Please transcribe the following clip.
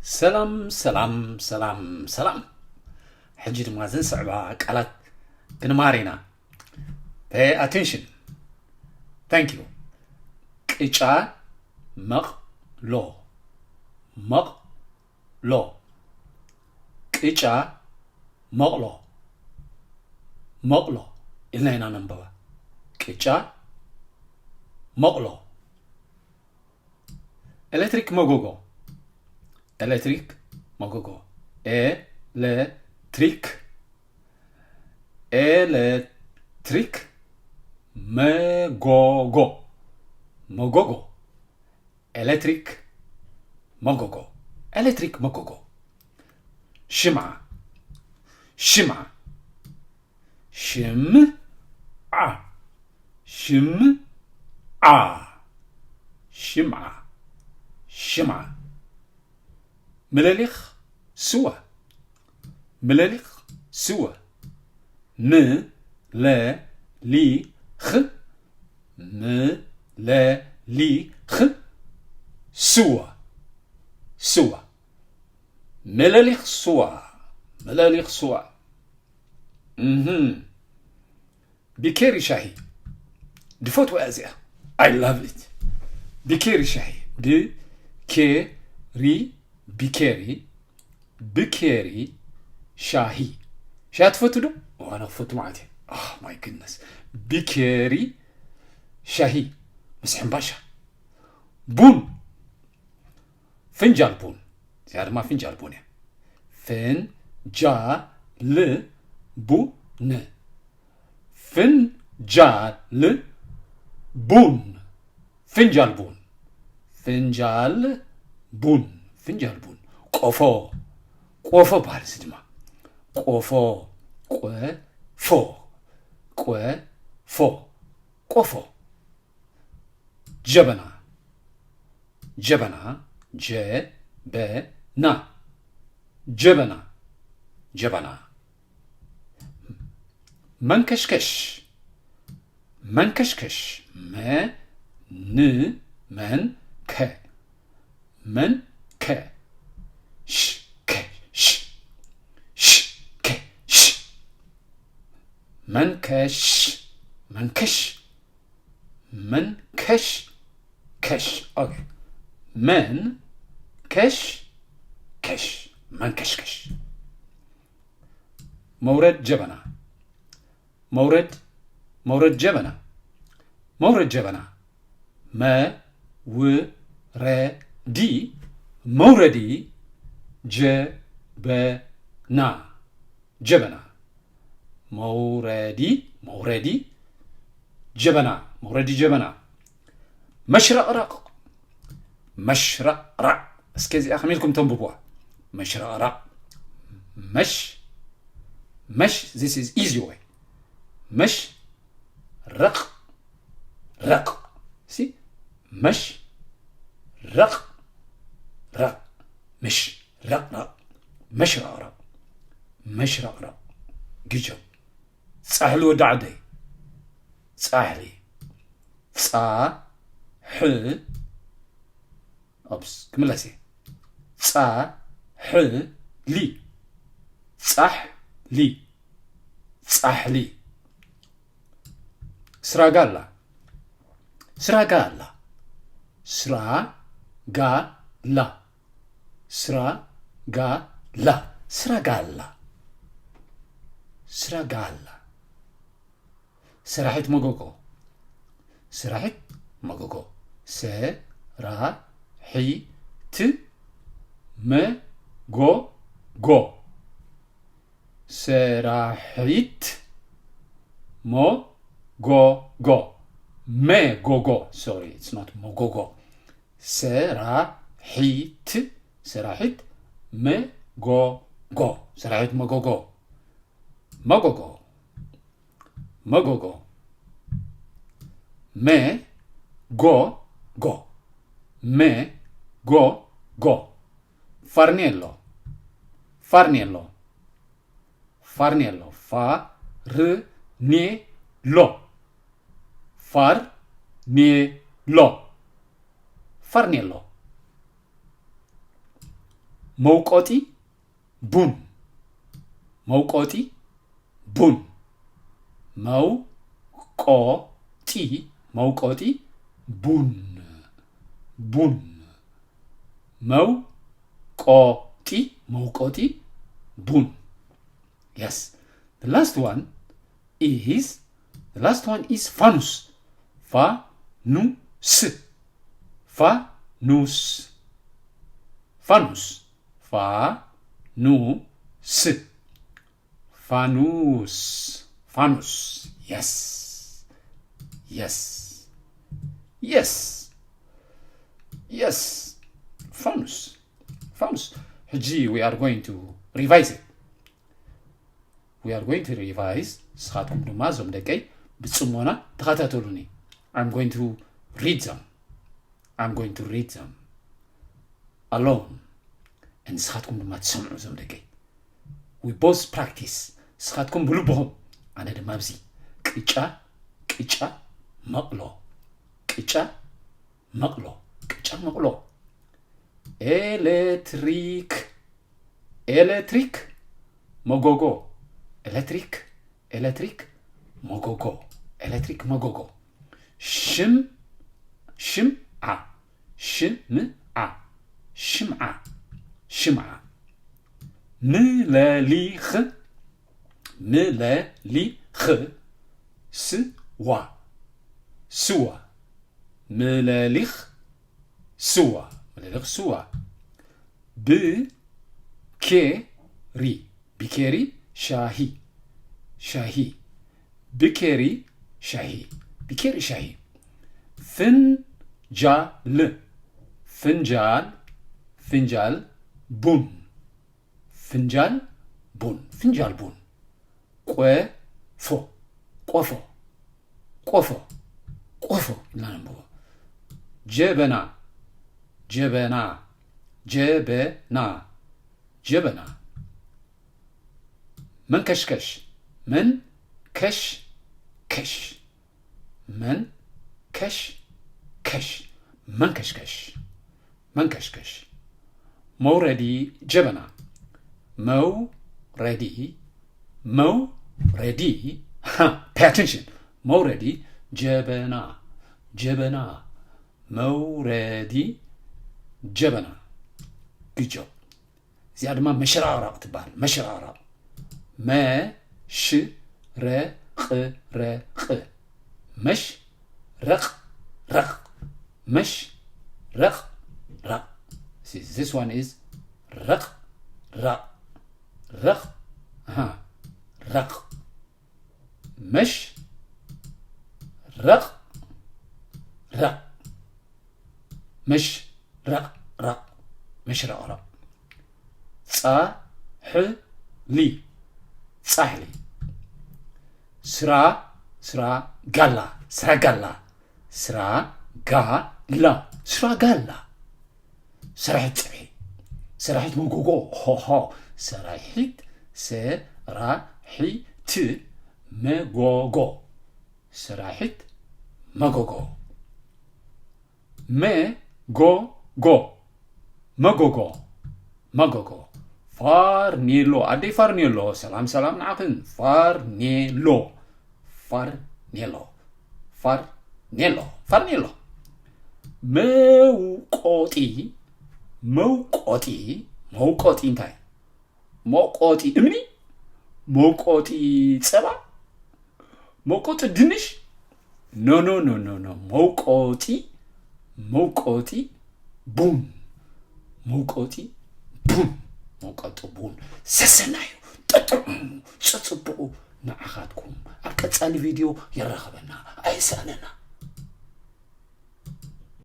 ሰላም ሰላም ሰላም ሰላም። ሕጂ ድማ ዘን ስዕባ ቃላት ክንመሃር ኢና። Pay attention. Thank you. ቅጫ መቕሎ። መቕሎ። ቅጫ መቕሎ። መቕሎ ኢልና ኢና ነንበባ። ቅጫ መቕሎ። ኤሌክትሪክ መጎጎ። ኤሌክትሪክ መጎጎ። ኤሌክትሪክ። ኤሌክትሪክ መጎጎ። መጎጎ። ኤሌክትሪክ መጎጎ። ኤሌክትሪክ መጎጎ። ሽምዓ። ሽምዓ። ሽምዓ። ሽምዓ። ሽምዓ። ሽምዓ። ምልሊኽ ስዋ። ምልሊኽ ስዋ። ምለሊኽ። ምለሊኽ ስዋ። ስዋ። ምልሊኽ ስዋ። ምልሊኽ ስዋ። እህም። ቢኬሪ ሻሂ። ድፈትዋ እያ እዚኣ። I love it. ቢኬሪ ሻሂ። ብኬሪ፣ ቢኬሪ፣ ብኬሪ ሻሂ። ሻሂ ትፈቱ ዶ? ኦ፣ ኣነ ክፈቱ ማለት እየ። Oh my goodness. ቢኬሪ ሻሂ ምስ ሕምባሻ። ቡን። ፍንጃል ቡን። እዚኣ ድማ ፍንጃል ቡን እያ። ፍንጃል ቡን። ፍንጃል ቡን። ፍንጃል ቡን። ፍንጃል ቡን። ፍንጃል ቡን። ቆፎ። ቆፎ በሃል እዚ ድማ። ቆፎ። ቆፎ። ቆፎ። ቆፎ። ጀበና። ጀበና። ጀበና። ጀበና። ጀበና። መንከሽከሽ። መንከሽከሽ። መ፣ ን፣ መን፣ ከ። መን፣ ከ። ሽ፣ ከ፣ ሽ። ሽ፣ ከ፣ ሽ። መንከሽ። መንከሽ። መንከሽ። ከሽ። ኦኬ። መን፣ ከሽ፣ ከሽ። መንከሽከሽ። መውረድ ጀበና። መውረድ፣ መውረድ ጀበና። መውረድ ጀበና። መ፣ ው፣ ረ፣ ዲ። መውረዲ ጀበና። ጀበና። መውረዲ፣ መውረዲ ጀበና። መውረዲ ጀበና። መሽረቕረቕ። መሽረቕረቕ። እስከ እዚኣ ከመይ ኢልኩም ተንብብዋ? መሽረቕረቕ። መሽ፣ መሽ፣ this is easy way. መሽ፣ ረቕ፣ ረቕ። ሲ፣ መሽ፣ ረቕ፣ ረቕ። መሽ፣ ረቕ፣ ረቕ። መሽረቕረቕ። መሽረቕረቕ። Good job. ጻሕሊ ወዲ ዓደይ። ጻሕሊ። ጻ፣ ሕ፣ ኦፕስ፣ ክምለስ እየ። ጻ፣ ሕ፣ ሊ። ጻሕ፣ ሊ። ጻሕሊ። ስራጋላ። ስራጋላ። ስራጋላ። ስራጋላ። ስራጋላ። ስራጋላ። ሰራሒት መጎጎ። ሰራሒት መጎጎ። ሰራሒት መጎጎ። ሰራሒት መጎጎ። መጎጎ። Sorry, it's not መጎጎ። ሰራሒት፣ ሰራሒት መጎጎ። ሰራሒት መጎጎ። መጎጎ። መጎጎ። መጎጎ። መጎጎ። ፋርኔሎ። ፋርኔሎ። ፋርኔሎ። ፋርኔሎ። ፋርኔሎ። ፋርኔሎ። መውቆጢ ቡን። መውቆጢ ቡን። መውቆጢ፣ መውቆጢ ቡን። ቡን። መውቆጢ፣ መውቆጢ ቡን። Yes. The last one is, the last one is ፋኑስ። ፋኑስ። ፋኑስ። ፋኑስ። ፋኑስ። ፋኑስ። ፋኑስ። Yes. Yes. Yes. Yes. ፋኑስ። ፋኑስ። ሕጂ we are going to revise it. We are going to revise. ንስኻትኩም ድማ እዞም ደቀይ ብጽሞና ተኸታተሉኒ። I'm going to read them. I'm going to read them alone. ንስኻትኩም ድማ ትሰምዑ እዞም ደቀይ። We both practice. ንስኻትኩም ብልብኹም፣ ኣነ ድማ ኣብዚ። ቅጫ፣ ቅጫ፣ መቕሎ። ቅጫ፣ መቕሎ። ቅጫ፣ መቕሎ። ኤሌክትሪክ፣ ኤሌክትሪክ፣ መጎጎ። ኤሌክትሪክ፣ ኤሌክትሪክ፣ መጎጎ። ኤሌክትሪክ፣ መጎጎ። ሽም፣ ሽምዓ። ሽምዓ። ሽምዓ። ሽምዓ። ምለሊኽ፣ ምለሊኽ፣ ስዋ። ስዋ። ምለሊኽ፣ ስዋ። ምለሊኽ፣ ስዋ። ብኬሪ። ቢኬሪ፣ ሻሂ። ሻሂ። ብኬሪ፣ ሻሂ። ብኬሪ፣ ሻሂ። ፍንጃል። ፍንጃል። ፍንጃል ቡን። ፍንጃል ቡን። ፍንጃል ቡን። ቆፎ። ቆፎ። ቆፎ። ቆፎ ኢልና ነንብቦ። ጀበና። ጀበና። ጀበና። ጀበና። መንከሽከሽ። መንከሽከሽ። መንከሽከሽ። መንከሽከሽ። መንከሽከሽ። መውረዲ ጀበና። መውረዲ። መውረዲ። Pay attention. መውረዲ ጀበና። ጀበና። መውረዲ ጀበና። Good job. እዚኣ ድማ መሽራቕራቕ ትበሃል። መሽራቕራቕ። መሽረቕረቕ። መሽረቕረቕ። መሽረቕረቕ። See, this one is ረቕ፣ ረቕ፣ ረቕ፣ ኣሃ፣ ረቕ። መሽረቕረቕ። መሽረቕረቕ። መሽረቕረቕ። ጻሕሊ። ጻሕሊ። ስራ፣ ስራጋላ። ስራጋላ። ስራጋላ። ስራጋላ። ሰራሒት ጸብሒ። ሰራሒት መጎጎ። ሆሆ። ሰራሒት፣ ሰራሒት መጎጎ። ሰራሒት መጎጎ። መጎጎ። መጎጎ። መጎጎ። ፋርኔሎ። ኣደይ ፋርኔሎ። ሰላም፣ ሰላም ንዓኽን። ፋርኔሎ። ፋርኔሎ። ፋርኔሎ። ፋርኔሎ። መውቆጢ። መውቆጢ። መውቆጢ እንታይ? መውቆጢ እምኒ? መውቆጢ ጸባ? መውቆጢ ድንሽ? ኖ፣ ኖ፣ ኖ፣ ኖ፣ ኖ። መውቆጢ፣ መውቆጢ ቡን። መውቆጢ ቡን። መውቆጢ ቡን። ሰሰናዩ፣ ጠጥዑሙ፣ ጽጽብቑ ንዓኻትኩም። ኣብ ቀጻሊ ቪድዮ የራኽበና። ኣይሰኣነና።